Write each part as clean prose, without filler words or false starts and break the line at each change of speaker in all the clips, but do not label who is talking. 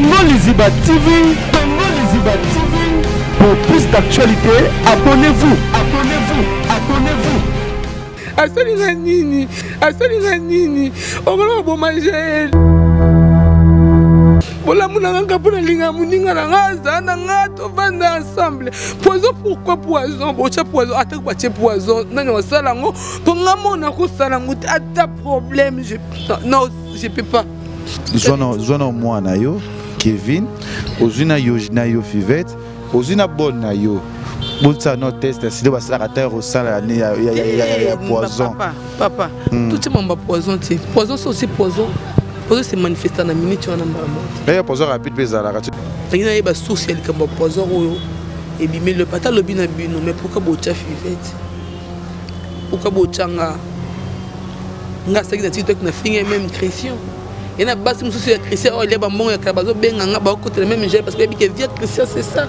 Congo Liziba TV, Congo Liziba TV. Pour plus d'actualités, abonnez-vous, abonnez-vous, abonnez-vous.
Asali nga nini? Asali nga nini? Okola koboma Jael. Bolamu na nga mpo nalinga moninga na nga aza na nga tovanda ensemble. Poison pourquoi poison? Botya poison ata batie poison nani osala yango mpo nga mona kosala yango te ata problème je non je peux pas.
Zwa na mwana yo Kevin, ozwi na yo na yo Fivette, ozwi na bonne na yo. Bosala no test silo basalaka ata kosala ya poison.
Papa, papa, totia mamba poison te. Poison c'est aussi poison. Poison se manifeste na minute wana mbala moko.
Eh poison rapide pe ezalaka.
Tangi na yeba source ya likambo ya poison oyo ebimi le pata lobi na bino mais pourquoi botia Fivette? Pourquoi botia nga? Nga saki na TikTok na finga même Christian. Et na basi mususu ya Christian oyo ba mbongo ya kala bazo benga nga ba kotela même gel parce que yebi que vie Christian c'est ça.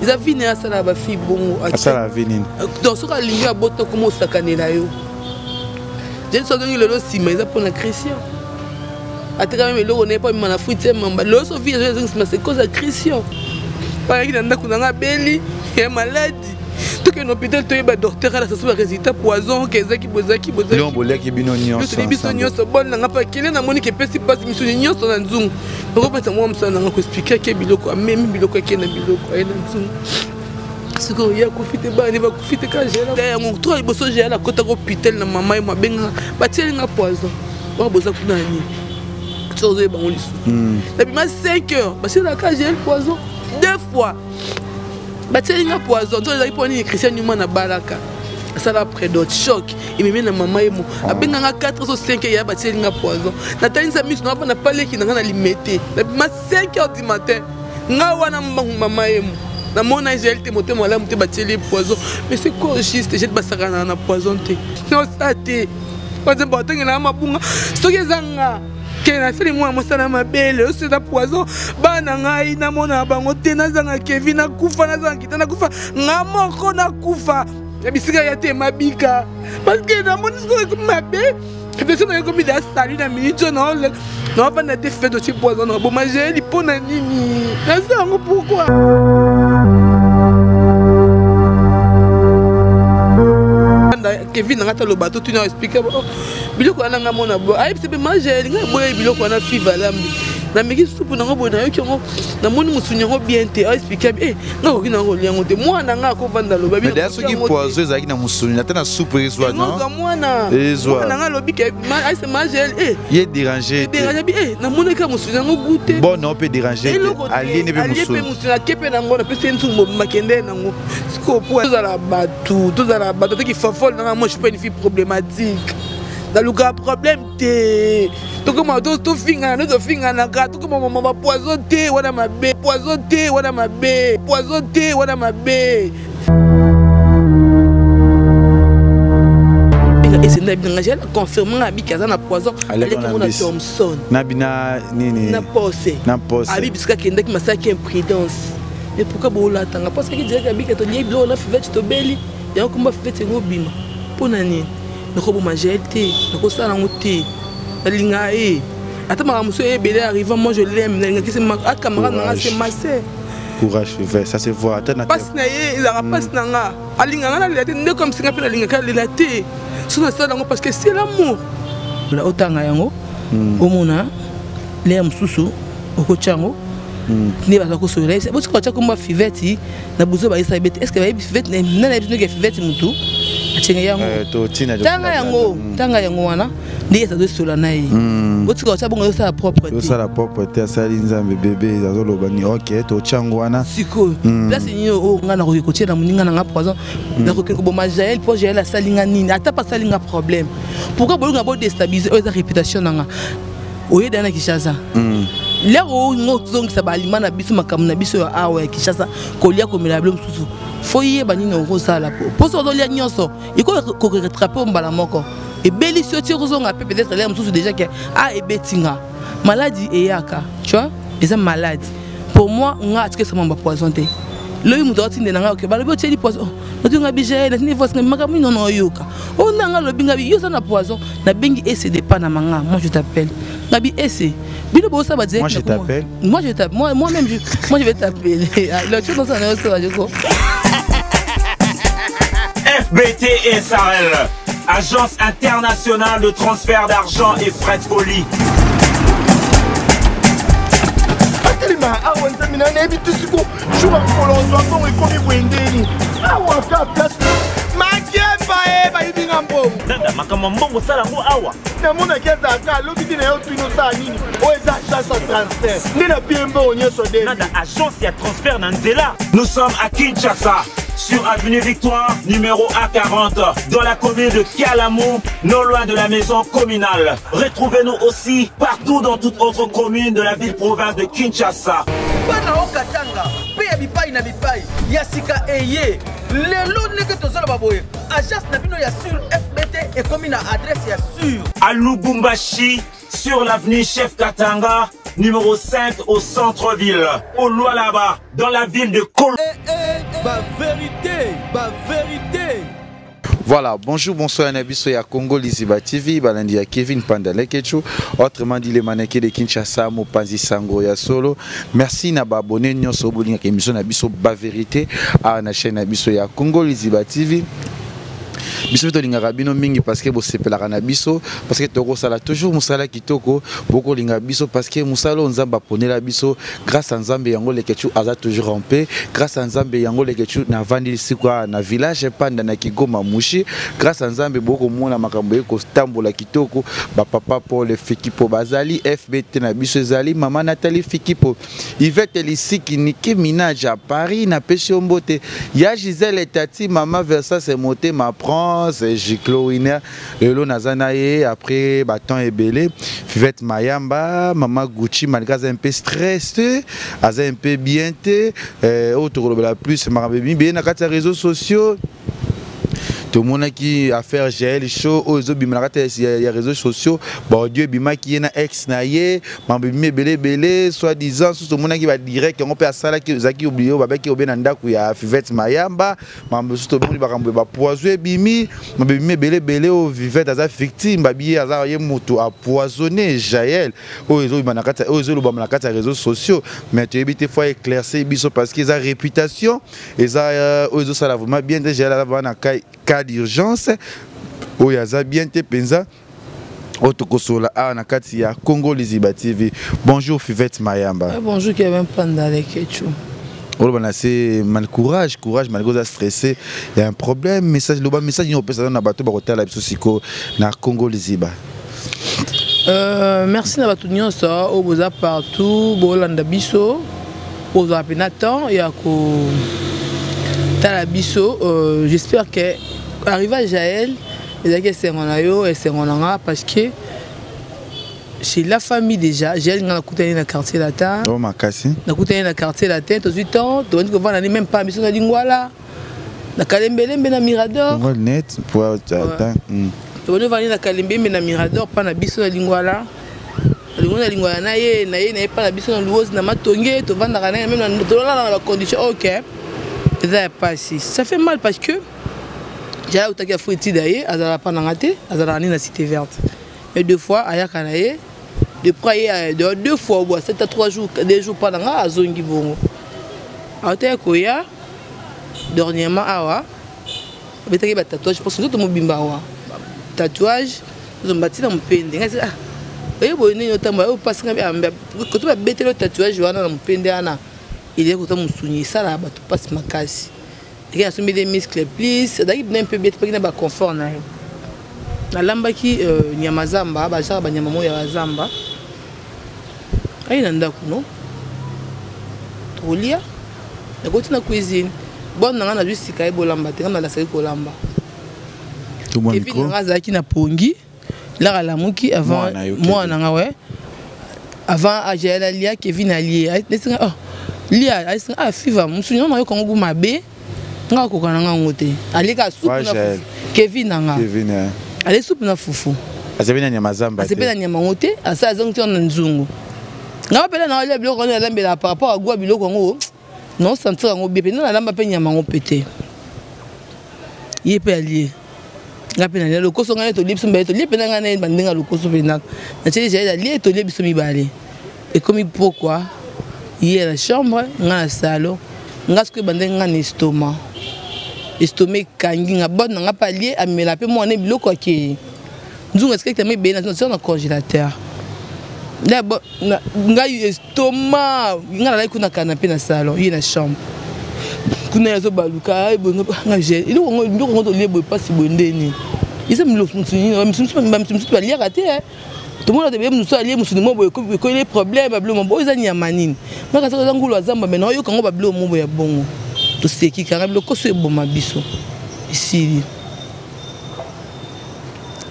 Eza vie na asala ba fille bongo.
Asala vie nini?
Donc soki alingi abota koma osakanela yo. Jeune soki azongi lelo nsima eza mpona Christian. Ateka meme eloko na ye mpo amema na fruit ya mamba. Lelo so vie ezongi nsima c'est cause ya Christian. Bayaki na ndako na nga abeli ya maladi. Tokende hôpital toyeba docteur alasa so ba résultat poison ke ezaki bozaki
bozaki. Boliaki bino nyonso.
Toyebi biso nyonso bonne na nga mpe akele namoni ke epesi mpasi misuni nyonso na nzungu. Nakopesa mwa mosala na nga koexplike ake biloko amemi biloko ake na biloko aye na nzungu. Sikoyo ye akufi te bana bakufi te kaka Jael yango to liboso Jael akotaka hôpital na mama ye mo abengaka batieli nga poison wana boza kuna na nini soki ozoyeba yango lisusu nabima 5 heures batielaka Jael poison 2 fois batieli nga poison nzoto ezalaki mpo nini Christian Newman abalaka asala prédot choc ememi na mama ye mo abenga nga 4 heures 5 heures ya batieli nga poison natalisa miso na bana paleki na nga na limete nabima 5 heures du matin nga wana mbangu mama ye mo namona Jael te motema malamu te batieli ye poison mais c'est quoi juste Jael basakana na poison te nosala te nzambe batangela mabunga soki eza nga ke nasali mwana mosala mabele oso eza poison bana ngai namona bango te nazanga Kevin nakufa nazanga kita nakufa nga moko nakufa ya bisika ya te mabika parce que namoni soki ekomi mabe réflexion na ekomi da sali na minute oyo naofanda te fait dossier poison na boma Jael mpo na nini nasala yango pourquoi Kevin nanga taloba to tuna explique biloko wana nga mona bo ayebisa mpe ma Jael ngai boya biloko wana five alambi nameki supu nango boye nayoki yango namoni mosuni yango bien te aexplike abi eh nga koki nango kolia yango te mwana nga akovanda aloba
mais d'ailleurs soki poison ezalaki na mosuni ata na supu ezwa
non ezwa mwana
ezwa
mwana nga alobi ke ayebisa ma Jael eh
ye déranger
te déranger bi eh namoni ka mosuni yango goût te
bon non peut déranger te alie ne pe
mosuni alie pe mosuni ake pe nango napesi ye nsungu mobimba kende nango sikoyo po tozala bato tozala bato ataki fafole nanga moi je suis pas une fille problématique naluka problème te tokoma tofingana nde tofinganaka tokoma mama bapoison te wana mabe poison te wana mabe poison te wana mabe esenda binanga jala confirme nga abiki aza na poison aleki yango na Thomson
na bina nini
na pose
na pose
abi bisika akendaki masalaki imprudence mais pourquoi bolatanga mpo asaki direct abiki tolie biloko na fivete tobeli yango komba fivete yango obima mpo na nini nakoboma Jael te nakosala yango te nalingaka ye ata makambo mosusu ebele arrivant moi je l'aime nalingaki se camarade nanga c'est ma sœur
courage Fivette ça se voit ata na
pasi na ye ezalaka pasi na nga alingaka nalela te nde comme singa mpe nalingaka alela te so nasala yango parce que c'est l'amour otanga yango omona leya mosusu okotya yango nde baza kosolola botika batya komba Fivette na buzo bayesa ye bete est ce que bayebi Fivette nani ayebi soki Fivette mutu acenge yango tanga yango tanga yango wana nde ye azosola na ye botika otya bongo azosala propre te
osala propre te asali nzambe bebe azoloba ni ok totya yango wana
sikoyo place nini oyo ngai nakoki kotia na moninga na nga poison nakoki koboma Jael mpo Jael asali nga nini ata mpe asali nga problème pourquoi bolinga bodéstabiliser oyo eza réputation na nga oyeda na Kinshasa lero oyo tozongisa baalima na biso makambo na biso ya awa ya Kinshasa kolia komela bilo mosusu fo yeba nini okosala po soki ozolia nyonso ekoki korattraper mbala moko ebelisi yo ti okozonga mpe peut-être lere mosusu déjà ke a ebeti nga maladi eyaka tu vois eza maladi pour moi nga atika esama ba poison te lobi moto aotinde na ngai oke balobi otieli poison nati nga bi Jael natindi voice nga makambo nini nono oyoka oyo nanga alobi nga bi yo oza na poison nabengi ese depa na manga moi je t'appelle nga bi ese Bino bosala ba direct.
Moi je t'appelle.
Moi je t'appelle. Moi moi-même je moi je vais t'appeler. Le tu dans ça na je ko.
FBT SARL, agence internationale de transfert d'argent et frais de colis.
Atelema awa nzambe na nayebi te siko jour ya mokolo ozwa mbongo ekomi boye ndeni awa ka place makemba e bayibi nga mbongo.
Nanda makambo ya mbongo osala yango awa.
Namonaki azalaka alobi te na yo tuni osala nini oyo eza agence ya transfert nde na pie mbongo nyonso de.
Nanda agence ya transfert na nzela. Nous sommes à Kinshasa, sur avenue Victoire, numéro A40, dans la commune de Kalamu, non loin de la maison communale. Retrouvez-nous aussi partout dans toute autre commune de la ville-province de Kinshasa.
Bana okatanga mpe ya bipai na bipai ya sika eye lelo ndenge tozoloba boye agence na bino ya sur FBT ekomi na adresse ya sur.
À Lubumbashi, sur l'avenue Chef Katanga, numéro 5 au centre-ville, au Lualaba, dans la ville de Kol.
Eh, eh, ba vérité, ba vérité.
Voilà, bonjour, bonsoir, na biso ya Congo Liziba TV, balandi ya Kevin Panda Lekechu, autrement dit les mannequins de Kinshasa, Mopanzi Sango ya solo. Merci na ba abonné nyonso bolinga émission na biso ba vérité à na chaîne na biso ya Congo Liziba TV. Biso tolingaka bino mingi parce que bosepelaka na biso, parce que tokosala toujours mosala kitoko, bokolinga biso parce que mosala oyo Nzambe aponela biso, grâce à Nzambe yango Lekechu aza toujours en paix, grâce à Nzambe yango Lekechu na vandi sikwa na village Panda na Kigoma Mushi, grâce à Nzambe bokomona makambo ye kotambola kitoko, ba papa Paul Fikipo bazali FBT na biso ezali mama Nathalie Fikipo, Yvette Lisiki, Niki Minaj à Paris na pesi yo mbote, ya Gisèle Tati, mama Versace Motema Prince, Giclo Winner, lelo naza na ye après ba temps ebele, Fivette Mayamba, mama Gucci malgré aza un peu stressé, aza un peu bien te, oyo tokolobela plus makambo ebimi na kati ya réseaux sociaux. Tomonaki affaire Jael Show oyo ezobima na kati ya réseaux sociaux, ba audio ebimaki ye na ex na ye, mambo ebimi ebele ebele, soi-disant susu tomonaki ba direct yango mpe asalaki, ezalaki oublié, oyo babaki obe na ndako ya Fivette Mayamba, mambo mosusu tomoni makambo ya ba poison ebimi, mambo ebimi ebele ebele oyo Fivette aza victime, babi ye aza ye moto apoisonné Jael, oyo ezobima na kati ya, oyo ezolobama na kati ya réseaux sociaux, mais toyebi te faut éclaircir biso parce que eza réputation, eza oyo ezosala vraiment bien te, Jael aza vraiment na cas d'urgence, oyo aza bien te mpenza, oyo tokosola awa na kati ya Congo Liziba TV. Bonjour Fivette Mayamba.
Eh, bonjour Kevin Panda Lekechu.
Oloba na se mal courage, courage malgré oza stressé, il y a un problème, message loba message nini opesa na bato bakotala biso siko na Congo Liziba.
Merci na bato nyonso oyo boza partout, bolanda biso, bozwa pe na temps ya ko tala biso. J'espère que arrivé à Jaël, ezalaki esengo na yo, esengo na nga, parce que chez la famille déjà, Jaël nga nakutani na quartier latin.
Oh, makasi.
Nakutani na quartier latin, tozwi temps, tobandi kovanda ni même pas biso na Lingwala, na Kalembelembe na Mirador.
Lingwala net pour attends.
Tobandi kovanda na Kalembelembe na Mirador, pa na biso na Lingwala. Lingwala na Lingwala na ye, na ye, na ye, pa na biso na Luozi na Matonge, tovandaka na ye, même na tolala na ba condition, OK. Eza ya pasi. Ça fait mal parce que Jaël autaki afuti daye, azala pa na nga te, azala ni na Cité Verte. Mais deux fois ayaka na ye, de près ye, de deux fois au bois, 7 à 3 jours, 2 jours pa na nga azongi bongo. Autaki koya dernièrement awa, abetaki ba tatouage, parce que nzoto mobimba awa. Tatouage, nzoto mbati na mopende. Ngai, ah, oye boye nini otambola, oyo pasi ngai, ah, mbe, koto ba beteli tatouage wana na mopende wana, il est kota mosuni, esala bato pasi makasi. Eke asombi des muscles plus, azalaki bien un peu bien, topaki na ba confort na ye. Nalambaki nyama zamba, ba genre ba nyama moko ya ba zamba. Aye na ndako, no? Tokolia, nakoti na cuisine. Bon, nanga nazwi sika ye bolamba te, nga nalasaki kolamba.
Tout bon
Et puis,
micro.
nanga azalaki na pongi, lara alamuki avant
Mwana yo, Kevin.
mwana nga, ouais. Avant, ah, Jaël alia, Kevin alie. Ay, nesinga, oh, lia, ay, singa, ah, fiva, mosuni, non, nayoka ngo mabe. Nga akoka na nga ngo te. Aleka supu
Ouais,
na
Jaël.
fufu. Kevin na nga.
Kevin, hein.
Ale supu na fufu.
Asepe na nyama zamba te.
Asepe na nyama ngo te, asa azongi te na nzungu. Nga pela na olia biloko na lambela par rapport à gwa biloko ngo. Non sentir ngo bien, na lamba pe nyama ngo pete. Ye pe alie. Nga pe na lia lokoso nga to lie biso mibale, to lie pe na nga na ye bandinga lokoso pe na. Na tieli Jaël alie, to lie biso mibale. Ekomi pokwa, ye na chambre, nga na salon. Nga sikoyo ebandaki nga na estomac. Estomac ekangi nga, bonne na nga mpe alie, amela mpe mwana biloko akei. Nzungu esikaki tama ebele na na congélateur. Ngai estomac, nga nalaki kuna canapé na salon, ye na chambre. Kuna ye azobaluka, nga gel. Eloko yango, biloko yango tolie boye pasi boye nde nini? Eza misusu baliaka te. Tomona te mosusu alie mosuni mo boye ekoyeli problème, babilo mo oyo eza nyama nini? Nga kasi eza ngulu ya zamba, mais naoyoka yango babilo mo boye ya bongo. Toseki kanga biloko so eboma biso. Esili.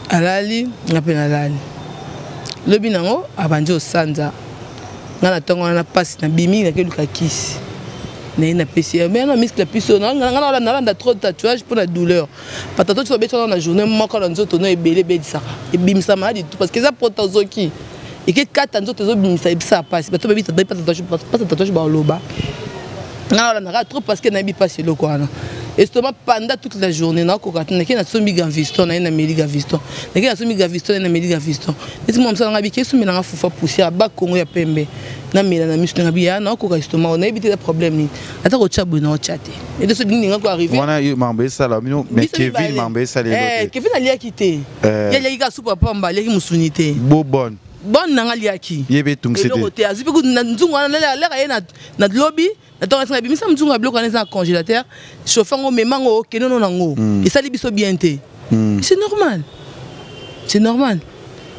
Alali, nga mpe nalali. Lobi nango abandi osanza. Nga na ntongo wana pasi na bimi nakeluka kisi. Naye napesi ye mais na muscle piso nga nalanda trop de tatouage mpo na douleur. Patata oyo babeti wana na journée moko na nzoto no ebele ebelisaka. Ebimisa maladi tout parce que eza protozoki. Eke kata nzoto ezobimisa ebisaka pasi. Bato bayebi pasi tatouage baloba. Nga nalandaka trop parce que nayebi pasi eloko wana. Estomac pendant toute la journée nakoka te, nake nasombi Gaviston, naye nameli Gaviston, nake nasombi Gaviston, naye nameli Gaviston. Neti mwa mosala nga biki esomela nga fufa poussière ba Congo ya pembe namela na miso nga biya nakoka estomac, nayebi te eza problème nini, ata kotya boye naotya te. Ete soki nini nga ko arriver
wana yo mambo esala bino, mais Kevin mambo esala
eloko te. Kevin aliaki te, ye aliaki kaka supu ya pamba, aliaki mosuni te.
Bo bonne
bonne nanga aliaki
ye be tungisi te
eloko te, azwi mpe kutu na nzungu wana alaka ye na lobi. Na tonga singa bimisa mzungu ya biloko wana eza na congélateur, chauffe yango, mema yango, okende no nango. Esali biso bien te. C'est normal. C'est normal.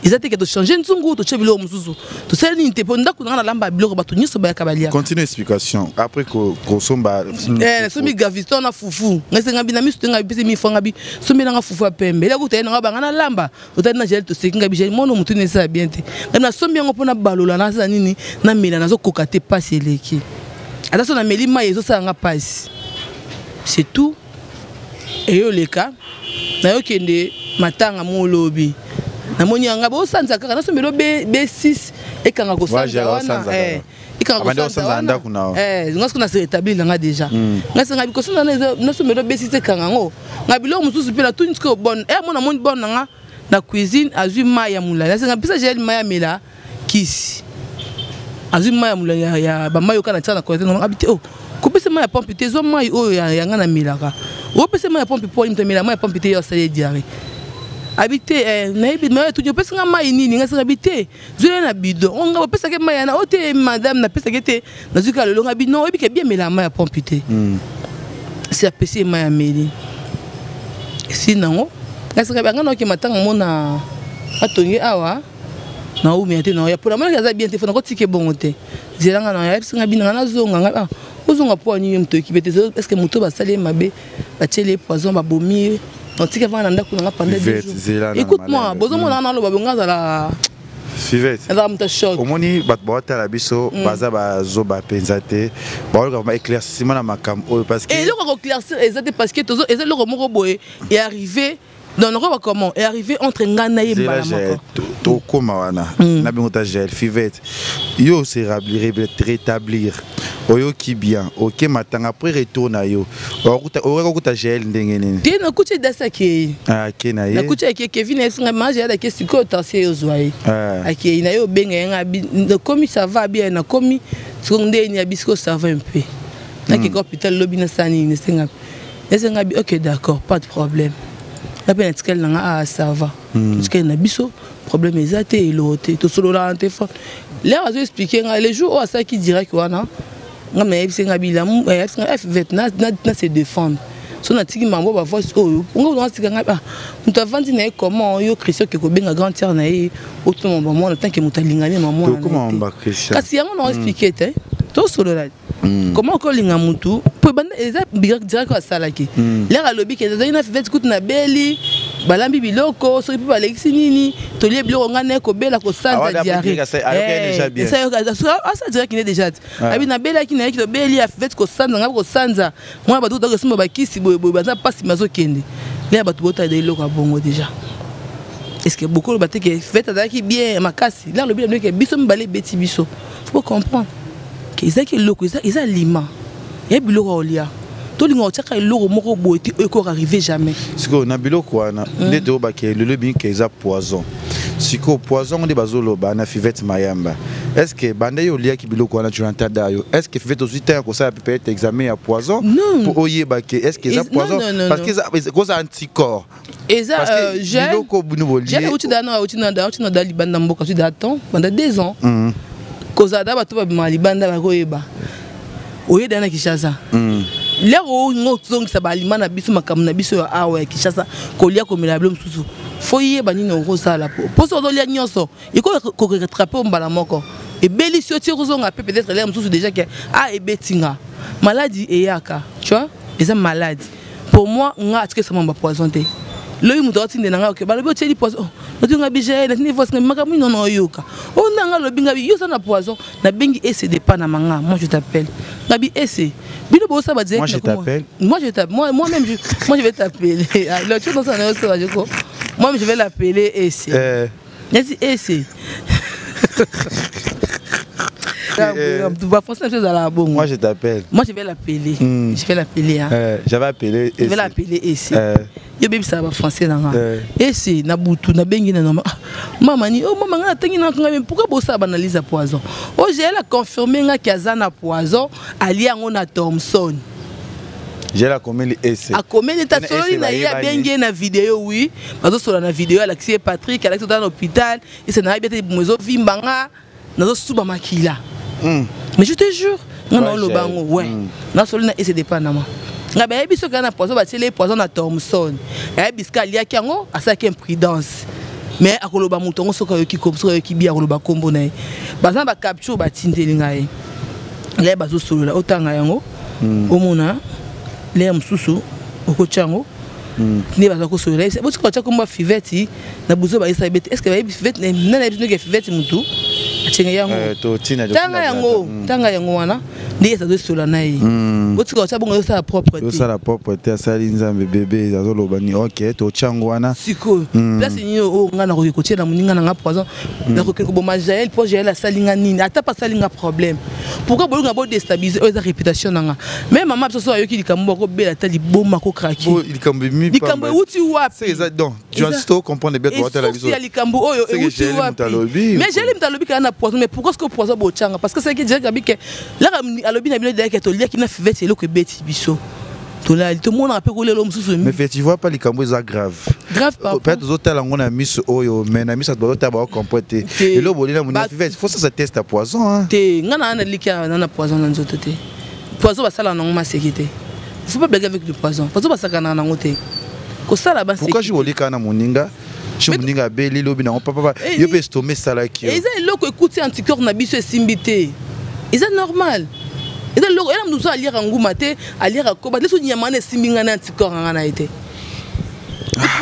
Eza te ke tochange nzungu, totie biloko mosusu. Tosali nini te, mpo ndako na nga nalamba biloko bato nyonso bayaka balia.
Continue explication. Après kosomba
nasombi Gaviston na fufu. Ngai senga bi na miso te, ngai pesi mi fanga bi sombela nga fufu ya pembe. Eloko te na nga banga nalamba. Otali na gel toseki ngai bi gel mono mutu ne sala bien te. Ngai nasombi yango mpona balola nasala nini, namela nazokoka te, pasi eleki. Ata so nameli mai ezosala nga pasi. C'est tout. Eyoleka nayokende matanga molobi. Namoni yanga bosanza kaka nasombelo B6 ekanga kosanza wana. Ekanga kosanza wana. Nga siko na se rétablir nanga déjà. Nga senga bikosanza nasombelo B6 ekanga ngo. Nga biloko mosusu mpe natuni sikoyo bonne. Mona moni bonne nanga na cuisine azwi mai ya molai. Nasenga mpesa gel mai ya mela kisi. Azwi mai ya molai ya ba mai oyo kana tia na congélateur nanga abite oh. Kopesa mai ya pompe te, zwa mai oyo ya nga namelaka. Opesa mai ya pompe po moto amela mai ya pompe te, yo asali diarrhée. Abi te, nayebi mai atuni opesa nga mai nini, nga senga abi te, zwela na bidon. O nga opesaki mai yana, o te madame napesaki te, nazwi kaka lelo nga bi non, oyebi ke bien mela mai ya pompe te. Si apesi ye mai ya meli. Si nango, nga senga bi nga naoke matanga mona atongi awa. Na umia te na ya pona mona aza bien te fona kotika bongo te. Zela nga na ya bisinga bina nga nazonga nga ah ozonga po nini moto ekipe te, est-ce que moto basali mabe batieli ye poison babomi ye. Donc tika vana ndako na nga pendant 2 jours. Écoute-moi, bozo mona na loba bonga zala
Fivette.
Azala moto choc.
Omoni bato baotala biso baza bazoba mpenza te, baoluka vraiment éclaircissement na makambo oyo parce que
eloko ya koéclaircir eza te, parce que tozo eza eloko moko boye est arrivé. Non, non, comment est arrivé entre nga na ye mbala moko.
Tokóma wana na bingo ta gel Fivette, yo se rétablir oyoki bien oke matanga après retour na yo okokuta gel ndenge nini?
Te, nakuti edasi akei.
Ake na ye.
Nakuti ake Kevin esinga mage adake sikoyo tension ezwa ye. Akei na ye obenga ye nga nakomi ça va bien, nakomi sikoyo nde ni abi sikoyo ça va un peu. Nakeka hôpital lobi nasala nini, esenga esenga bi ok d'accord pas de problème. Nga mpe natikali na nga ah ça va. Natikali na biso problème eza te, eloko te, tosololaka na téléphone. L'heure azo expliquer nga le jour oyo asalaki direct wana nga nayebisi nga bilamu, ayebisi nga Fivette na se défendre. So natiki mambo ba voice oyo nga nga sika nga ah moto avandi na ye comment yo Christian ke kobenga grande sœur na ye otuna ba mwana tant que moto alingani ma mwana.
Tokoma ba Christian.
Kasi yango na expliquer te. Tosolola. Comment okolinga mutu po ebanda eza direct oyo asalaki. L'heure alobi ke ezalaki na Fivette kutu na beli balambi biloko soki mpe balekisi nini tolie biloko ngai naye kobela kosanza diarrhée. Asa direct ne déjà te. Abi nabelaki nayaki tobeli ya Fivette kosanza ngai kosanza mwana bato kotaka kosomba bakisi boye boye baza mpasi bazokende. L'heure bato botala eloko ya bongo déjà. Est-ce que beaucoup ba te ke Fivette azalaki bien makasi. L'heure alobi na bino ke biso mibale ebeti biso. Faut comprendre. Ke ezalaki eloko, eza aliment. Ya biloko ya kolia. Tolinga kotiaka eloko moko boye te oyo ekoka arriver jamais.
Sikoyo na biloko wana nde toyobaka lelo ebingi ke eza poison. Sikoyo poison ngo nde bazoloba na Fivette Mayamba. Est ce que banda yo oliaki biloko wana Jonathan Dayo, est ce que Fivette ozwi temps ya kosala peut être examen ya poison
Non.
po oyeba ke est ce que eza poison?
Non, non,
Parce que eza koza anticorps.
Eza
Parce que
gel
biloko bino bolie.
Gel euti da na euti na da euti na da libanda mboka tu da temps pendant 2 ans. Kozala da bato babima libanda bakoyeba. Oyeda na Kinshasa. Lero oyo ozongisa baalima na biso makambo na biso ya awa ya Kinshasa kolia komela bilo mosusu fo yeba nini okosala po mposo ozolia nyonso ekoki korattrape yo mbala moko ebelisi yo ti okozonga mpe peut-être lere mosusu déjà ke a ebeti nga maladi eyaka, tu vois, eza maladi. Pour moi, nga atika esama ba poison te. Lobi moto aotinde na ngai, oke balobi otieli poison, nati nga bije natindi voice nga makambo nini na oyoka oyo nda nga alobi nga yo oza na poison. Nabengi ese depa na manga, moi je t'appelle, ngabi ese bino bosala ba direct.
Moi, je t'appelle.
Moi je t'appelle, moi moi même je, moi je vais t'appeler. Alors tu dans ça na yo je ko moi je vais l'appeler ese. Nati ese ba français na biso ezalaka bongo.
Moi je t'appelle.
Moi je vais l'appeler. Je vais l'appeler, hein.
J'avais appelé
Je vais
Ese.
l'appeler ese. Yo bebisaka bafrançais na nga. Ese na butu nabengi na normal. Ah, mama ni oh mama nga natangi na nga, mais pourquoi bosala baanalyse ya poison? Oyo Jael aconfirme nga ki aza na poison, alia yango na Thomson.
J'ai akomeli ese.
Akomeli ta
Ene
sololi
ese
na ye.
Bayebani.
Abengi ye na video, oui, bazosola na video, alakisi ye Patrick, alakisi ota na hôpital. Ese nayebi ete libumu ezovimba nga, nazosuba makila. Mais je te jure nga
Ouais,
naoloba
Jael.
yango, ouais. Nasoli na ese depanama nga bayebi soki aza na poison, batieli ye poison na Thomson, ayebi sika aliaki yango, asalaki imprudence. Mais akoloba moto yango soki ayoki soki ayoki bi akoloba nkombo na ye. Baza na bacapture batindeli ngai lere bazosolola, otanga yango, omona lere mosusu okotya yango nde baza kosolola. Botika batya kombo ya Fivete na buzo bayesa ye bete. Est ce que bayebi Fivete nani? Ayebi soki Fivete mutu atienge yango.
Totina
Tanga yango, tanga yango wana nde ye azosola na ye. Botika batya bongo, ezosala propre te.
Tosala propre te, asali nzambe bebe azoloba ni ok, totya yango wana.
Sikoyo place nini oyo nga nakoki kotia na moninga na nga poison? Nakoki koboma Jael mpo Jael asali nga nini? Ata mpe asali nga problème, pourquoi bolinga bodéstabilise oyo eza réputation na nga? Mais mama biso so ayoki likambo akobela ata liboma, akokrake.
Po likambo emi
Likambo euti wapi?
C'est eza donc tu as to comprendre bien toatala biso
Esusi ya likambo oyo
C'est que
euti
Jael
wapi?
moto alobi.
Mais Jael moto alobi kaka na poison, mais pourquoi ce que poison botyanga? Parce que seki direct abi ke laka alobi na bino direct ke toliaki na Fivete eloko ebeti biso, tolali tomonaka mpe kolela mosusu.
Mais fait, tu vois pas likambo eza grave?
Grave par
Peut-être ozotala yango na miso oyo, mais na miso bato bazotala baocomprendre te.
Te.
Eloko bolina moni Fivete, faut ça teste ya poison, hein.
Te, nga na naliki na na poison na nzoto te. Poison basalaka nango maseki te. Il faut pas blaguer avec le poison. Poison basakanaka nango te, kosala baseki.
Pourquoi je olika na moninga so
Mais
moninga abeli lobi nango papa
Eh,
yo mpe estomac esalaki yo?
Eza eloko ekuti anticorps na biso esimbi te, eza normal. Eza eloko ena mosusu aliaka nguma te, aliaka koba leso nyama wana esimbi ngai na anticorps nga na ye te.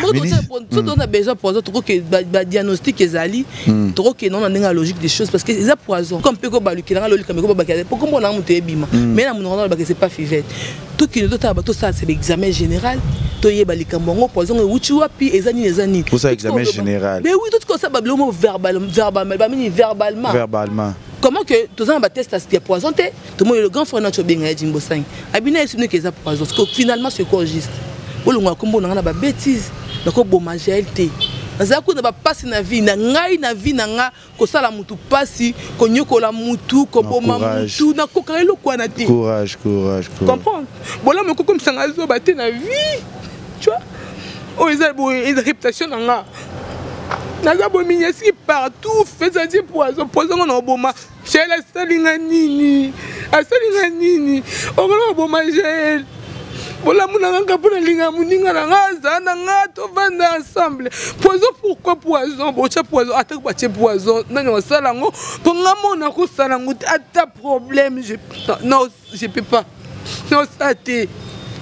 So toza na besoin poison, tokoke badiagnostic ezali, tokokende na ndenge ya logique des choses, parce que eza poison comme mpe kobalukela nga lolika meko babakela po kombo na moto ebima, mais na monoko nalobaka c'est pas Fivete. Tokende totala, tosala se examen général, toyeba likambo yango, poison euti wapi, eza nini, eza nini.
Tosala examen général.
Mais oui, totika osala babiloko mo verbal, verbal, bamini verbalement.
Verbalement.
Comment que toza na batest ya poison te? Tomoni le grand frère nati obenga ye Jimbo 5 abina ye sinoki eza poison. Parce que finalement c'est quoi juste olongwa kombo na nga na babêtise? Nakoboma Jael te. Nazala kuna bapasi na vie na ngai, na vie na nga kosala mutu pasi, konyokola mutu, koboma
Courage.
mutu, nakokaka eloko wana te.
Courage, courage, courage.
Comprendre bolamu ekokomisanga zoba te na vie, tu vois. Oyo eza boye, eza réputation na nga. Naza boye minyasiki partout fezadi poison, poison ngo na oboma Jael. Asalinga nini? Asalinga nini? Okona oboma Jael, bolamu na nga mpo nalinga moninga na nga, azala na nga, tovanda ensemble. Poison, pourquoi poison? Botya poison, ata batie poison, nani osala yango? Mpo nga mona kosala yango te, ata problème je, non, je peux pas, nosala te.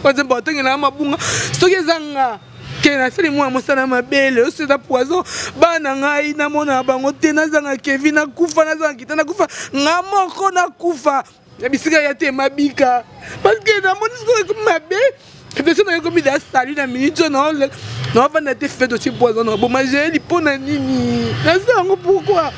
Nzambe batangelanga mabunga soki eza nga ke nasali mwana mosala mabele oso eza poison. Bana ngai namona bango te, nazanga Kevin nakufa, nazanga kita nakufa, nga moko nakufa na bisika ya te mabika, parce que namoni sikoyo ekomi mabe, réflexion na ekomi da sali na minute oyo naovanda te. Fait otie poison na boma Jael mpo na nini? Nasala yango pourquoi?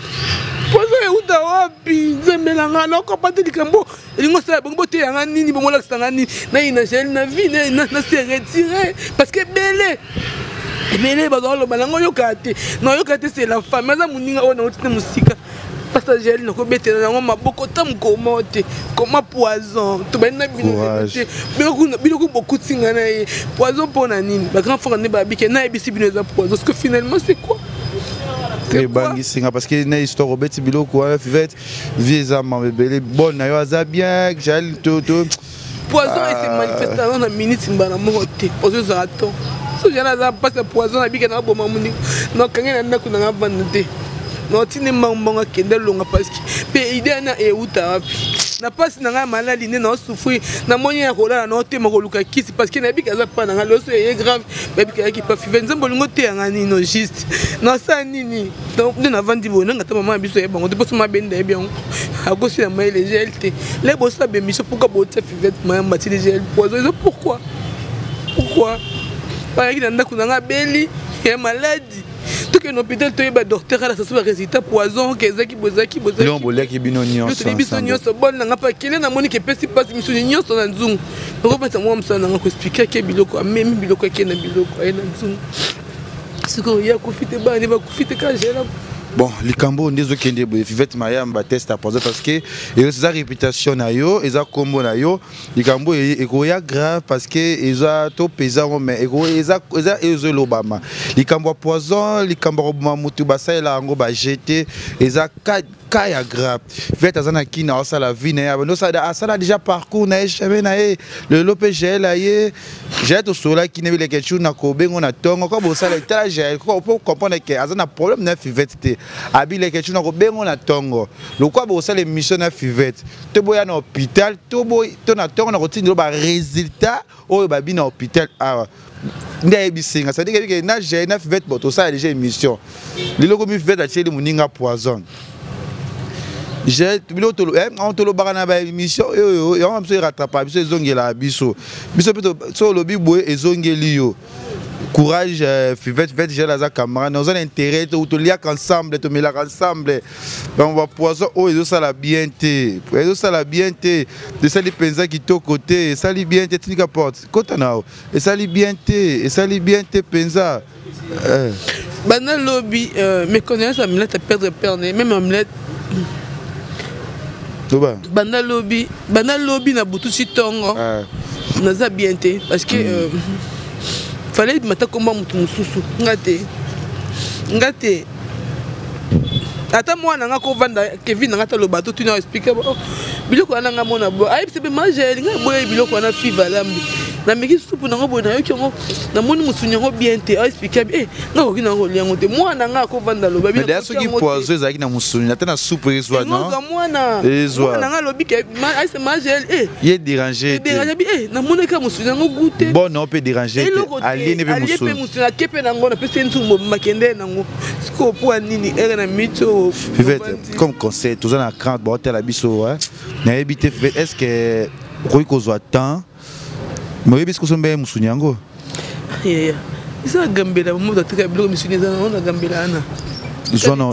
Poison euta wapi? Nzambe na nga, nakopa te. Likambo elingi osala bongo, boteyanga nini? Bomolakisanga nini? Nayina Jael na vie na se retire, parce que ebele ebele bazaloba nango, oyokaka te, nayoka te. C'est la famille, aza moninga oyo nauti te mosika. Pasteur Jael nakobetela yango maboko ta mokoma te koma poison tobandi na bino te biloko bokuti nga na ye poison mpo na nini bagrand frère nde babike nayebisi bino eza poison parce que finalement c'est quoi?
Ebangisi nga parce que na histoire obeti biloko wana, Fivette, vie eza mama ebele. Bon, na yo aza bien, Jael to
Poison ese manifeste yango na minute mbala moko te. Poison ezala to so jana aza mpasi ya poison, nabike na boma moninga nakange na ndako nanga vanda te, naotindi mbango akende alonga parce que mpe ide wana euta wapi na mpasi na ngai maladi nde naosouffrir, namoni ya kolala, naotema koluka kisi parce que nayebiki aza mpa na ngai loso eye grave, bayebiki ayaki pa five. Nzambe olingo oteyanga nino juste nasala nini? Donc nde navandi boye nanga ta mama na biso yebango te mposo mabenda yebi yango akosi na mayele gel te le bosala bemission. Pourquoi botia Fivette Mayamba tili gel poison eza? Pourquoi, pourquoi bayaki na ndako nanga abeli ya maladi, tokende hôpital, toyeba docteur alasa so barésultat poison ke ezaki boye, ezalaki boye.
Biloko boliaki bino nyonso?
Biso nyonso. Bon, nanga mpe akele, namoni ke epesi mpasi misuni nyonso na nzungu, nakopesa mwa mosala nanga koexpliquer ake biloko amemi biloko ake na biloko aye na nzungu. Sikoyo ye akufi te, bana bakufi te, ka gela.
Bon, likambo oyo nde ezokende boye, Fivette Mayamba, test ya poison, parce que eza réputation na yo, eza nkombo na yo. Likambo oyo ekoya grave parce que eza topesa yango, mais eza ezolobama likambo ya poison, likambo ya koboma motu, basalela yango bajete, eza cas ya grave. Fivette aza na kina, aosala vie na ye, asala déjà parcours na ye, chemin na ye. Lelo mpe Jael aye, Jael tosololaki na bileke cu na kobengo na ntongo ko bosala etala Jael po comprendre ke aza na problème na Fivette te. Abileke cu na kobengo na ntongo lokwa bosala émission na Fivette to boya na hôpital to na ntongo na kotindela barésultat oyo babi na hôpital awa nde ayebisi nga, c'est-à-dire que na Jael na Fivette bo tosala déjà émission. Lelo komi Fivette atieli moninga poison. Biloko tolobaka na baémission oyo, yango biso erattrapa biso, ezongelaka biso, biso mpe so olobi boye ezongeli yo. Courage, Fivette. Fivette, Jael aza camarade, oza na intérêt, toliaka ensemble, tomelaka ensemble. Donc bapoison oyo ezosala bien te, ezosala bien te, esali mpenza kitoko te, esali bien te. Tindika porte kota na yo, esali bien te, esali bien te mpenza.
Banda lobi, mes condoléances à Amilette à perdre père, même Amilette. Banda lobi, banda lobi na butu si tongo naza bien te parce que fallait mata komba motu mosusu, nga te, nga te. Ata mwana nga kovanda Kevin nanga taloba to tuna explique biloko wana nga mona boye, ayebisa mpe magel ngai boye biloko wana five alambi, nameki supu nango boye, nayoki yango, namoni mosuni yango bien te. Aexplique abi nga koki nango kolia yango te. Mwana nga akovanda aloba.
Mais soki poison ezalaki na mosuni ata na supu ezwa?
Non, mwana mwana nga alobi ke aise magel
ye déranger.
Déranger bi namonaki ya mosuni yango goût te.
Bon, non, mpe déranger te, alieni mpe mosuni.
Mpe mosuni ake mpe nango, napesi ye nzungu makende nango. Sikoyo mpo ya nini ere na miti oyo?
Fivette, comme conseil, toza na crainte, baotala biso, nayebi te. Fivette, est ce que okoki kozwa temps? Mais oyebi soki osombi mosuni yango?
Yaya, eza na gambela, moto atika biloko misuni eza nango na gambela wana.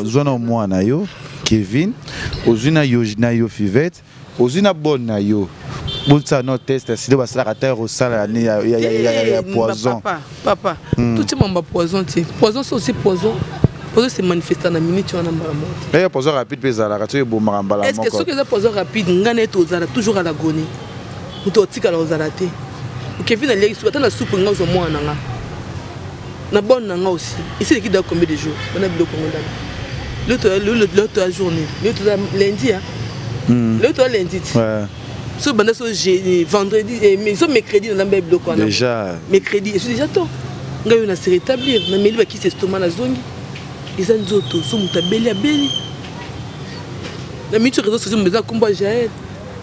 Zwa na mwana yo Kevin, ozwi na yo, na yo Fivette, ozwi na bonne na yo, bosala no test silo basalaka ta kosala ya poison.
Papa, papa, totia mamba poison te. Poison so aussi, poison, poison se manifesta na minute wana mbala moko
te. Eya poison rapide mpe ezalaka soki ebomaka mbala
moko. Est ce que soki eza poison rapide, ngai na ye tozala toujours à l'agonie, moto otikala ozala te. Kevin aliaki supu ata na supu, nga ozwa mwana na nga na bonne na nga aussi. Esileki da combien de jours bana biloko yango ndana? Lelo toya journée, lelo toza lundi, lelo toya lundi ti so banda so vendredi, so mercredi nalamba ya biloko wana.
Déjà.
Mercredi esu déjà to ngai oyo na se rétablir, nameli bakisi estomac, nazongi. Eza nzoto so moto abeli, abeli na miti réseau sociaux eza kombo ya Jael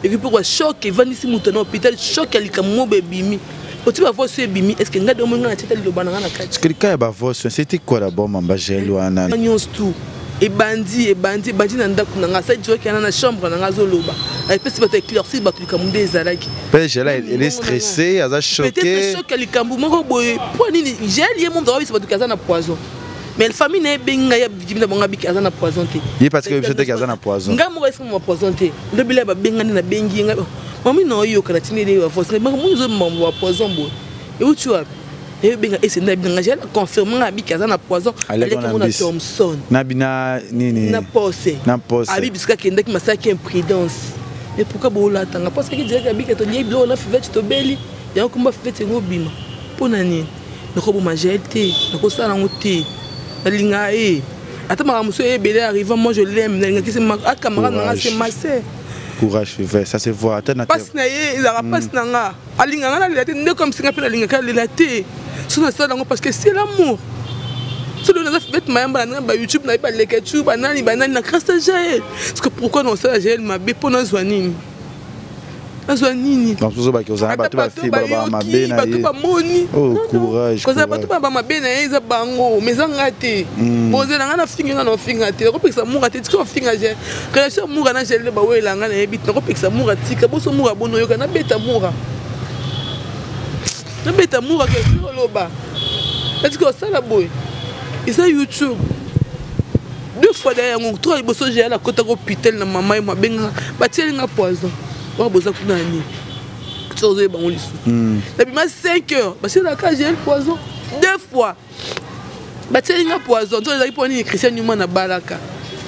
eki mpo kwa choc evandisi moto na hôpital, choc ya likambo moko ebimi oti bavoice oyo ebimi. Est ce que ngai domoi ngai natiata liloba na ngai na kati?
Lika ya bavoice, c'était quoi d'abord, mamba Jael wana?
Nyonso tout ebandi, ebandi, ebandi na ndako na ngai. Asali joki wana na chambre na ngai, azoloba, apesi bato, éclaircir bato likambo nde ezalaki.
Mpe Jael, elle est stressée, aza choqué.
Peut-être choc ya likambo moko boye. Mpo nini Jael ye moto awabisa bato ke aza na poison? Mais famille na ye ebengi ngai ya victime na bango, abiki aza na poison te.
Ye parce que biso teke aza na poison.
Ngai moko esika ma poison te. Lobela babengani, nabengi ye ngai, mami na oyoka, natindeli ye bavoice, moni ozomambo ya poison boye euti wapi? Nayobenga esenda binanga jael confirme nga abiki aza na poison, aleki yango na Thomson.
Na bina nini?
Na pose.
Na pose.
Abi bisika akendaki masalaki imprudence. Mais pourquoi bolatanga? Parce que direct abiki tolie biloko na Fivete, tobeli yango, komba Fivete yango obima mpo na nini? Nakoboma Jael te, nakosala yango te. Nalingaka ye, ata makambo mosusu ebele arrivant, moi je l'aime, nalingaki se acamarade nanga, c'est ma sœur.
Courage Fivete, ça se voit ata na
mpasi na ye ezalaka mpasi na nga. Alingaka nalela te nde comme singa mpe nalingaka alela te. So nasala yango parce que c'est l'amour. So lelo naza Fivete Mayamba na ba YouTube na ye, baleka tu banani banani na grâce à Jael. Parce que pourquoi nasala Jael mabe? Mpo nazwa nini? Nazwa nini?
Bamosusu baki ozala bato bafi balobaka mabe na
bato
ye.
Bamoni.
Oh, courage.
Kozala bato baba mabe na ye eza bango, mais eza nga te. Bozela nga na finga, nga na ofinga te. Nakopekisa mura te, tika ofinga je relation mura na Gele bawela nga nayebi te. Nakopekisa mura, tika boso mura bono oyoka nabeta mura, nabeta mura ke oloba natika osala boye. Eza YouTube deux fois daya yango trois liboso. Jael akotaka hôpital na mama ye mo abengaka, batieli nga poison wana. Boza kuna ya nini? So ozoyeba yango lisusu. Nabima 5 heures, batielaka Jael poison deux fois, batieli nga poison. Nzo ezalaki mpo nini? Christian Newman abalaka,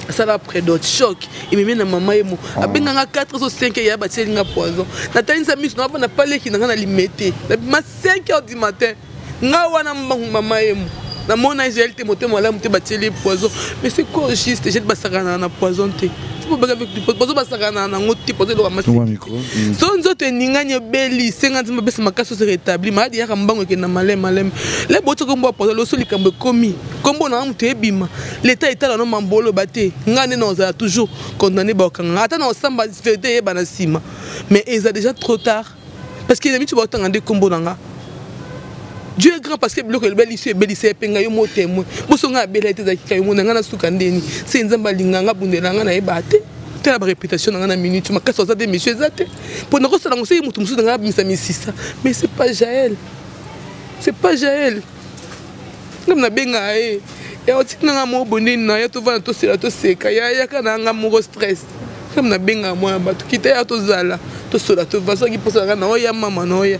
asala prédot choc ememi na mama ye mo abenganga 4 heures 5 ya batieli nga poison. Natalisa miso na na paleki na nga na Limete. Nabima 5 heures du matin, nga wana mbangu mama ye mo namona Jael te, motema malamu te, batieli ye poison. Mais c'est quoi juste? Jael basakanaka na poison te. Poison basakanaka nango te. Poison eloko masi. So nzoto eningani, ebeli, senga Nzambe apesa makasi ose rétabli maladi yaka mbango, ekenda maleme maleme. Le boti kombo ya poison loso likambo ekomi kombo na moto ebima, leta etala no mambo oloba te. Nga nde na ozala toujours condamné, bakokanga ata na osamba, vérité eyeba na nsima. Mais eza déjà trop tard parce que na miti baotanga nde kombo na nga. Dieu est grand parce que biloko ebelisi, ebelisa epenga yo mo témoin. Boso nga abela ete ezalaki ka yo mona nga na suka ndeni se Nzambe alinga nga, bundela nga, nayeba te. Tala baréputation na nga na minute makasi aza te, monsieur eza te mpo nakosala yango. Soki moto mosusu na nga abimisa misisa, mais c'est pas Jael, c'est pas Jael. Ngam nabengaka ye ya otiki nanga moko bondeni na ya tovanda, tosela, toseka ya yaka na nga moko stress. Ngam nabengaka mwana bato kita ya tozala, tosola, tova. Soki mposa nanga na oya mama na oya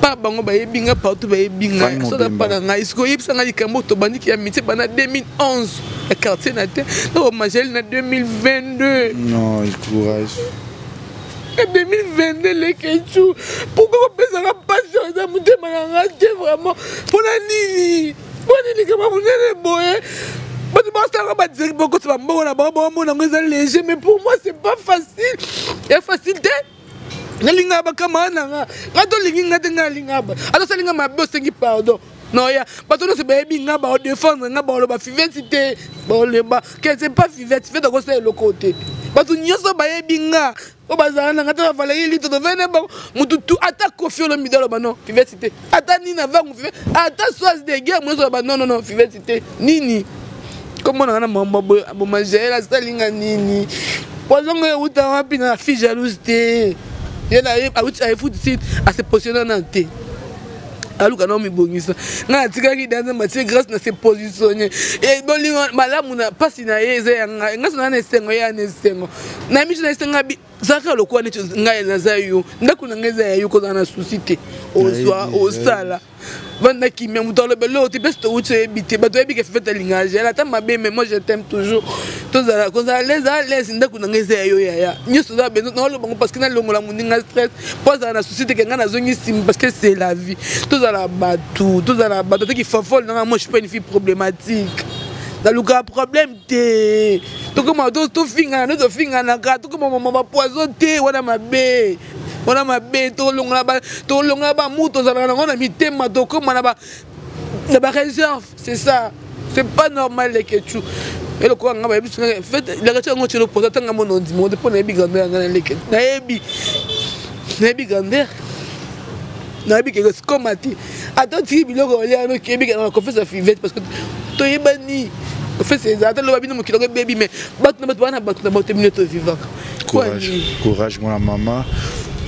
pa bango bayebi nga partout, bayebi nga soda pa na ngai. Sikoyo oyebisa nga likambo tobandiki ya métier banda 2011 ya quartier na te, nakoma Jael na 2022.
Non, courage.
Na 2022, Lekechu, pourquoi kopesaka mpasi? Oyo eza motema na nga te vraiment. Mpona nini? Mpona nini likambo monene boye? Bato basalaka badirect, bakota bambongo na bango, bamona yango eza léger, mais pour moi c'est pas facile, ya facile te. Nalingaka bacamarade na nga, nga tolingi nga te, nga alingaka ba ata osali nga mabe, osengi pardon noya. Bato nyonso bayebi nga, baodéfendre nga, baoloba Fivete te, baoloba ke c'est pas Fivete. Fivete akosala eloko te. Bato nyonso bayebi nga, oyo bazala na nga te, bavalaki lito tovene bango motu tu, ata Kofi Olomide aloba non, Fivete te, ata nini avangu Fivete, ata soise de guerre nyonso aloba non, non, non, Fivete te. Nini komona nga na mambo boma? Jael asalinga nini? Poison ngo euta wapi? Na fille jalouse te, ye na ye awuti ayefuti si ase positionne na te, aluka na mibongisa. Ngai natikaki da Nzambe atie grâce na se positionne. Bolingo malamu na mpasi na ye eza ya ngai. Ngai so na na esengo, ye ya na esengo na miso na esengo. Zalaka lokola neti ngai naza yo, ndako na ngai eza ya yo, kozala na susi te. Ozwa osala vanda kimia, moto aloba eloko te. Place towuti oyebi te, bato oyebi ke Fivete alingaka Jael ata mabe, mais moi je t'aime toujours. Tozala kozala lese a lese, ndako na ngai eza ya yo yaya. Nyonso oza besoin naoloba ngo parce que nalongola moninga stress mpo azala na susi te ke ngai nazongi nsima, parce que c'est la vie. Tozala bato, tozala bato ateki fafole nanga. Moi je suis pas une fille problématique, nalukaka problème te. Tokoma tofingana nde tofinganaka, tokoma mama bapoison te. Wana mabe, wana mabe. Tolongola bamu tozalaka nango na mitema, tokóma na baréserve. C'est ça, c'est pas normal. Lekechu eloko nga bayebi fait Lekechu yango tielo posa tanga mono ndimo te mpo nayebi grandeur yanga na Leke, nayebi grandeur, nayebi keke sikoma te. Ata otiki biloko olia noki, yebi kaka confiance ya Fivete parce que toyebani. Confiance ezala ata loba bino mokili yango ebebi, mais bato na bato bana bato na bato bino tovivaka.
Courage, courage mwana mama,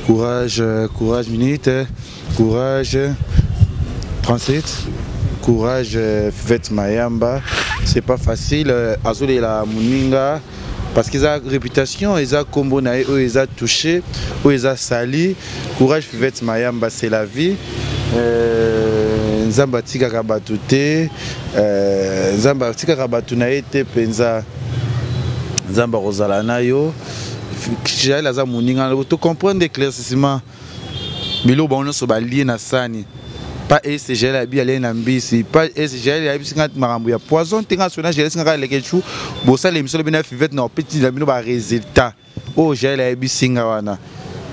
courage, courage minute, courage 37, courage Fivete Mayamba. C'est pas facile, azolela moninga parce que eza réputation, eza kombo na ye oyo eza touché, oyo eza sali. Courage Fivete Mayamba, c'est la vie. Nzambe atikaka bato te, Nzambe atikaka bato na ye te mpenza. Nzambe akozala na yo. Jael aza moninga, to comprendre éclaircissement biloko bango nyonso balie na sani. Pa ese Jael abi alie na mbisi, pa ese Jael ayebisi nga makambo ya poison te. Nga sona Jael singa kaka Leketchou, bosala émission lobi na Fivette na opeti na bino ba résultat oyo Jael ayebisi nga wana.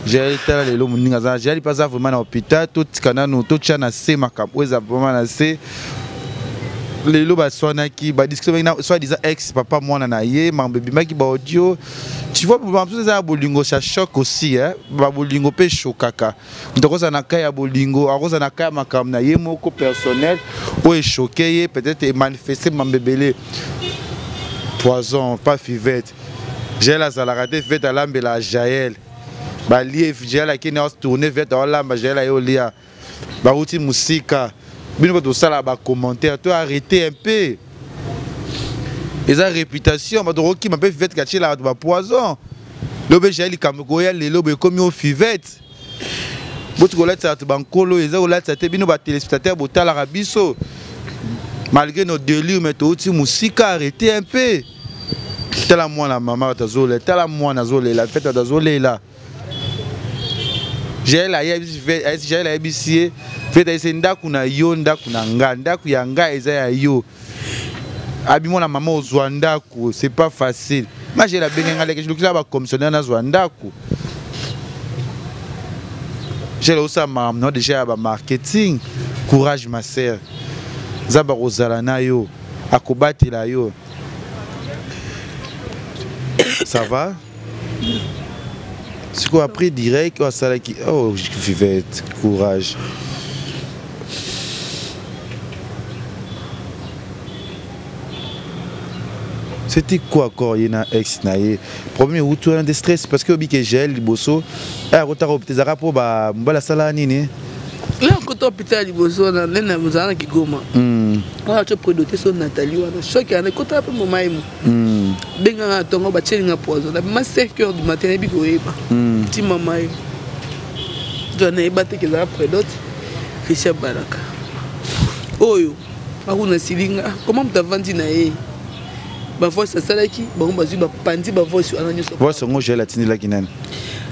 Jael tala lelo moninga aza Jael mpe aza vraiment na hôpital. Totika nanu, totya na se makambo oyo eza vraiment na se. Lelo baswanaki, badiscute na soit disant ex papa mwana na ye, makambo ebimaki ba audio. Tu vois, makambo eza ya bolingo, ça choque aussi, hein. Babolingo mpe eshokaka. Moto akozala na ka ya bolingo, akozala na ka ya makambo na ye moko personnel oyo echoke ye, peut-être emanifeste mambo ebele. Poison pas Fivette, Jael azalaka te. Fivette alambela Jael, balie. Jael akende tourne, Fivette aolamba, Jael aye olia, bauti mosika. Bino bato tosala bacommentaire, to arrêter un peu, eza réputation. Bato kokima mpe Fivette katielaka bato bapoison. Lobi Jael likambo koya lelo boye ekomi o Fivette. Boti kolatisa bato bankolo, eza kolatisa te. Bino batéléspectateur botalaka biso malgré nos délires, mais touti mosika. Arrêter un peu. Tala mwana mama, bato azolela, tala mwana azolela, fete bato azolela. Jael ayebisi ye fete, ayebisi ndako na yo, ndako na nga, ndako ya nga eza ya yo. Abi mwana mama ozwa ndako, c'est pas facile. Nga Jael abenge nga leke lukila bacommissionnaire, nazwa ndako. Jael osala makambo na déjà ya bamarketing. Courage ma sœur, Nzambe akozala na yo, akobatela yo. Ça va sikoyo après direct oyo asalaki. Oh Vivette, courage. C'était quoi encore? Ye na ex na ye problème euti wana de stress, parce que obi ke Jael liboso akotaka hôpital, ezalaka mpo mobali asala nini?
La kota hôpital liboso wana nde nazala na Kigoma wana, to prédoté so Nathalie wana, choc wana ekotaka mpe moma ye mo benganga na ntongo, batielinga poison. Nabima 5 heures du matin, nayebi koyeba ti mama ye to nayeba te ke ezala prédote. Christian Balaka oyo akuna silinga koma moto avandi na ye, bavoice asalaki bango, bazwi bapandi bavoice wana nyonso.
Voice yango Jael atindelaki nani?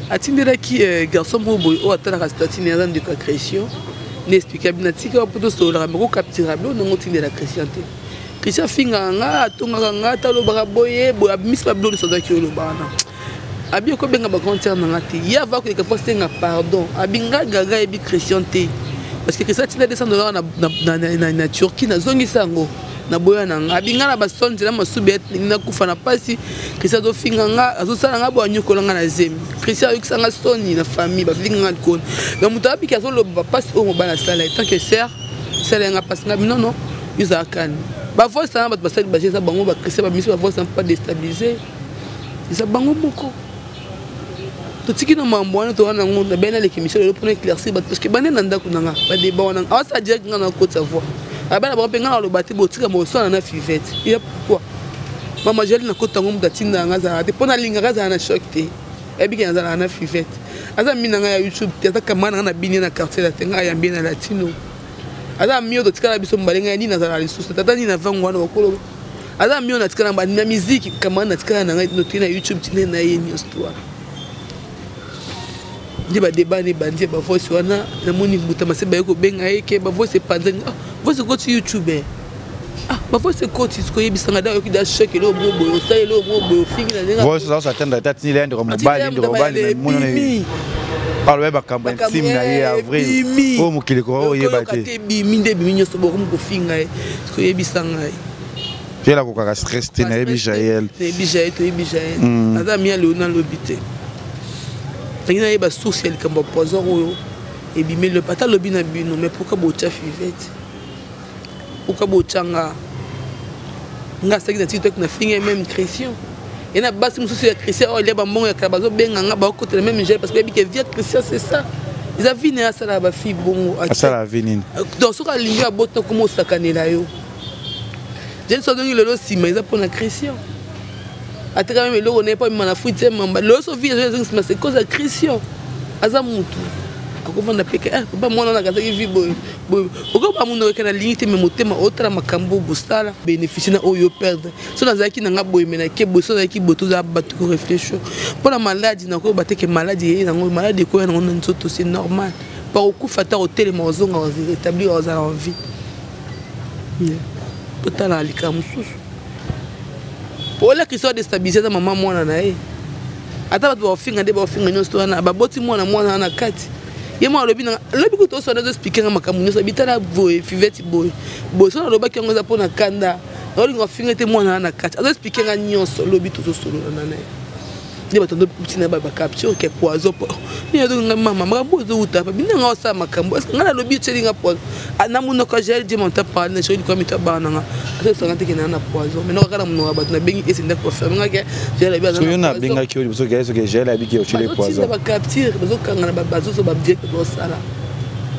Atindelaki garçon moko boye oyo atalaka statut ne, aza ndeko ya Christian. Na explike bino, atika mpo tosololaka, me kokaptira bilo ndongo otindela Christian te. Christian afingaka nga, atongaka nga, ata alobaka boye boye, abimisi babilo nyonso azalaki oloba wana. Abi okobenga bagrand sœur na nga te, ye ava koleka fo asenga pardon. Abi nga gaga ayebi Christian te, parce que Christian atinda 200 dollars na Turquie, nazongisa yango na boya na nga. Abi nga na basone nzela masubi, elingi nakufa na mpasi. Christian azofinga nga, azosala nga boye, anyokola nga na zemi. Christian ayokisa nga soni na famille, bafinga nga likolo. Donc moto abiki azoloba bapasi oyo mobali asala tant que sœur, sala yanga mpasi nga. Bino non, yo ozala kani bavoice wana, bato basali baje eza bango, bachristian bamisi bavoice na mpo déstabiliser, eza bango moko. Totiki na mambo wana, toza nango na bene aleki émission lelo mpona éclaircir bato, parce que bande na ndako na nga badeba wana awasala direct nga na kotisa voix abana bango mpe nga naloba te. Botika moswana na Fivette ya pourquoi mama Jali na kota yango. Moto atinda yanga azalaka te mpo nalingaka azala na choc te. Ayebiki nazalaka na Fivette, aza mi na ngai ya YouTube te, aza camarade na ngai na bini na quartier la te. Ngai ayambi ye na latino, aza mio totikala biso mibale. Ngai nini nazalaka lisusu tata nini avango wana okoloba, aza mio natikala na miziki, camarade natikala na ngai notie na YouTube tine na ye nyonso to wana. Nde badeba na ebandi ya bavoice wana, namoni mbuta mase baye kobenga ye ke bavoice epanzani. Ah, voice ekoti YouTube, eh. Ah, bavoice ekoti sikoyebisanga da oyoki da choc, eloko moko boye osali, eloko moko boye ofingi na ndenge.
Voice oza atendre ata tindela ye ndeko mobali, ndeko mobali
ebimi.
Aloba makambo intime na ye ya vrai oyo mokili koka oyeba te.
Ebimi nde ebimi nyonso, bokomi kofinga ye, sikoyebisa ngai.
Jael akokaka stress te, nayebi Jael.
Nayebi Jael, toyebi Jael. Aza mia leo nalobi te, ndenge nayeba source ya likambo ya poison oyo ebimeli. Ata alobi na bino, mais pourquoi botya Fivette? Pourquoi botya nga? Nga asalaki na TikTok na finga même Christian ye na basi mosusu ya Christian oyo alia bambongo ya kala, bazobenga nga, bakotela même Jael, parce que bayebi ke via Christian, c'est ça, eza vie na ye, asalaka bafille bongo.
Asalaka vie nini?
Donc soki alingi abota, koma osakanela yo. Jeni so azongi lelo nsima, eza mpona Christian. Ateka meme eloko na ye mpo amema na fruit mamba. Lelo so vie ezongi nsima, c'est cause ya Christian. Aza mutu. Akovanda mpe ke ah, papa mwana wana akazaki vi boye boye. Okoba monoko ke nalingi te, me motema otala makambo bosala bénéficie na oyo perdre. So nazalaki na nga boye, me nake boye, so nazalaki boye, tozala bato ko réfléchir mpo na maladi. Nakoyeba te ke maladi eyei nango, maladi ekoya nango na nzoto, c'est normal. Bakokufa ata kotelema, ozonga rétablir, ozala en vie. Totala likambo mosusu olakisa odestabilise ata mama mwana na ye, ata bato bakofinga nde bakofinga nyonso wana baboti mwana mwana wana kati ye mwana alobi nanga lobi kutu oswana azoexplike nga makambo nyonso abitala boye fiveti boye boye so nalobaki yango eza mpo na kanda naolinga ofinga te mwana wana na kati azoexplike nga nyonso lobi tozosolola na naye nde bato ntina bacapture ke poison po nini azonga mama makambo ezowuta pa bino nga osala makambo est nga nalobi otyeli nga poison ah, na monoko ya jael die monta parle na chéri likoya mito ya bana na nga azosanga te ke naa na poison maintenant kaka na monoko ya bato nabengi ese nde confirme nga ke jael abi
aza nabengaki yo liboso ke soki jael abi ke otyeli poison
bacapture bazokanga na bazozo badirect bazosala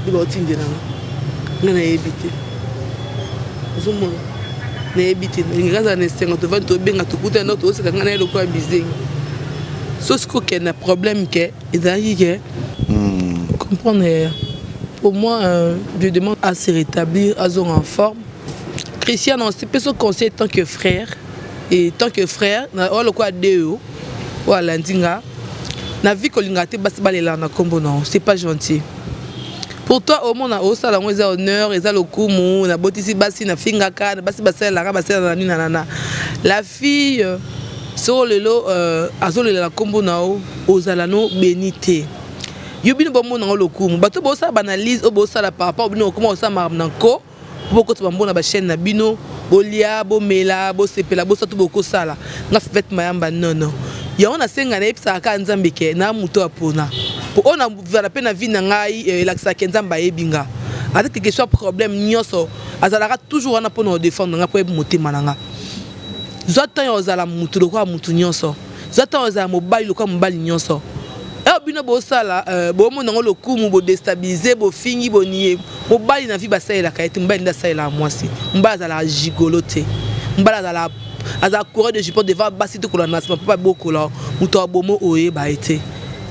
nde baotindela nga nga nayebi te ozomona nayebi te nalingaka azala na esengo tovandi tobenga tokutana ndako tozoseka ngai na ye lokola bizengi so sikoyo okende na problème ke ezalaki ke hmm. comprendre. Pour moi je demande à se rétablir, azonga en forme. Christian osipesi conseil tant que frère et tant que frère oyo lokola deo oyo alandi nga na vie kolinga te basi balelaka na nkombo na c'est pas gentil pour toi. Omona osala yango eza honneur, eza lokumu. Nabotisi basi, nafingaka basi, basalelaka basalelaka nini nanana. La fille soko lelo azolela na nkombo na yo, ozala no beni te. Yo bino bomona yango lokumu, bato bosala baanalyse oyo bosala par rapport bino okoma kosala makambo na nko mpo bokota bambo na bachaîne na bino, bolia, bomela, bosepela, bosala to bokosala. Nga Fivete Mayamba nono yango nasenga, nayebisaka kaka Nzambe ke na moto apona po oyo nazala mpe na vie na ngai elakisaka ke Nzambe ayebi nga. Ata quelque soit problème nyonso, azalaka toujours wana mpona kodefendre nga mpo yebi motema na nga. Zwa ntango ya kozala motu lokola motu nyonso, zwa ntango ozala mobali lokola mobali nyonso. Oyo bino bosala bomona yango lokumu, bodestabilize, bofingi, bonie mobali na vie basalelaka ye te. Mobali nde asalelaka mwasi. Mobali azalaka gigolo te. Mobali azalaka azala coureur de jupon devant basi te, kolanda na nsima mpo babokola moto abomo oyeba ye te.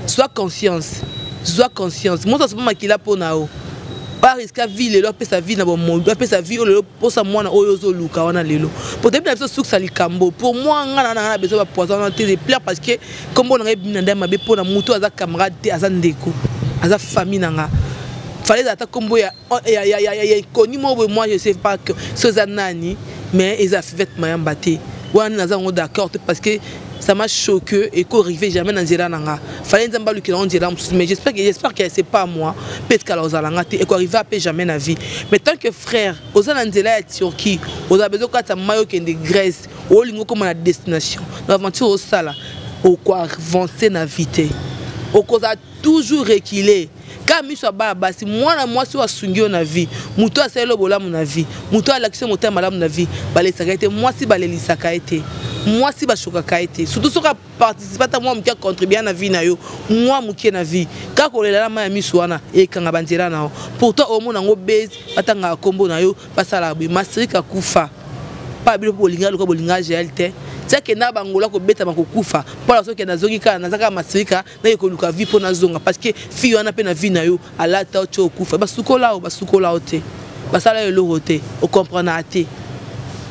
Zwa conscience, zwa conscience. Moto asopa makila mpo na yo, ariska vie lelo, apesa vie na bomoi, apesa vie oyo lelo mposa mwana oyo ozoluka wana lelo po toyebi na biso sukisa likambo. Pour moi, nga na nga na besoin bapoison wana te. Je pleure parce que kombo na ngai ebimi na ndai mabe mpo na motu aza camarade te, aza ndeko, aza famille na nga. Fallait ezala ata kombo ya ya ya ya ya inconnu moko boye. Moi je sais pas que so eza nani, mais eza Fivette Mayamba te. Wana naza yango d'accord te parce que ça m'a choqué et qu'on arrivait jamais na nzela na nga. Fallait Nzambe alukela ngo nzela mosusu, mais j'espère que c'est pas moi peut être kala ozala nga te, ekoarrive ape jamais na vie. Mais tant que frère oza na nzela ya Turquie, oza besoin okatisa mai okende Grèce, olingi okóma na destination na aventure osala, okoavance na vie te, okozala toujours reculer kaka miso ya bana basi. Mwana mwasi oyo asungi yo na vie, moto oyo asaleli yo bolamu na vie, moto oyo alakisi yo motema malamu na vie, balelisaka ye te. Mwasi balelisaka ye te, mwasi bashokaka ye te, surtout soki aparticipe ata mwa moke, acontribue na vie na yo mwa moke na vie. Kaka kolela na mai ya miso wana ekanga banzela na yo. Pourtant omona yango base batangaka nkombo na yo, basalaka boye. Masirika kufa pa bino mpo bolinga lokola bolinga gl te. Ti akenda bangola kobetama kokufa mpo na soki nazongi kaka naza kaka masirika naye koluka vie mpo nazonga parce que fille wana mpe na vie na yo alata o ti okufa. Basukola o basukola o te, basala yo eloko te, ocomprendre te,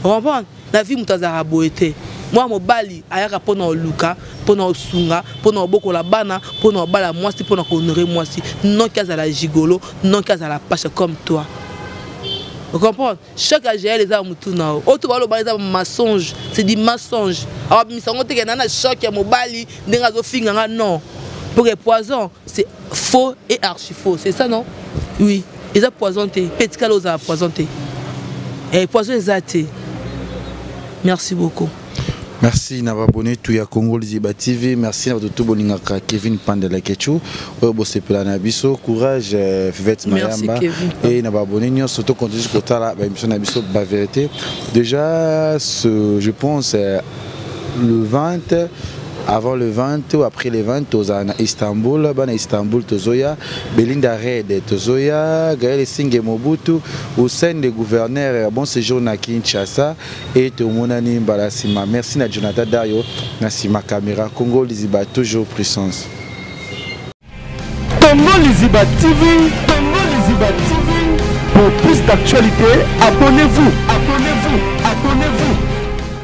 comprendre na vie. Moto azalaka boye te. Mwana mobali ayaka mpona koluka, mpona kosunga, mpona kobokola bana, mpona kobala mwasi, mpona kohonore mwasi, noki azala gigolo, noki azala pasha comme toi. Ocomprendre chaque agl eza motu na yo oyo to baloba eza mensonge, c'est du mensonge. Awabimisa yango teke na na choc ya mobali ndenge azofinga nga non pour que poison, c'est faux et archi faux, c'est ça. Non, oui, eza poison te mpe etikala ozala poison te. Poison eza te. Merci beaucoup.
Merci na babone tout ya Congo Liziba TV. Merci na bato tout bolingaka Kevin Pandela Kechu oyo bosepela na biso. Courage Fivette Mayamba et na babone nyonso to continue kotala ba émission na biso ba vérité. Déjà ce, je pense le 20, avant le 20 ou après le 20, tozala na Istanbul. Bana Istanbul tozoya, Belinda Red tozoya, Gaël Singe Mobutu, Hussein le gouverneur, bon séjour na Kinshasa et tomonani mbala nsima. Merci na Jonathan Dario na nsima caméra. Congo Liziba, toujours puissance.
Congo.
Congo Liziba TV, Congo Liziba TV. Pour plus d'actualités, abonnez-vous.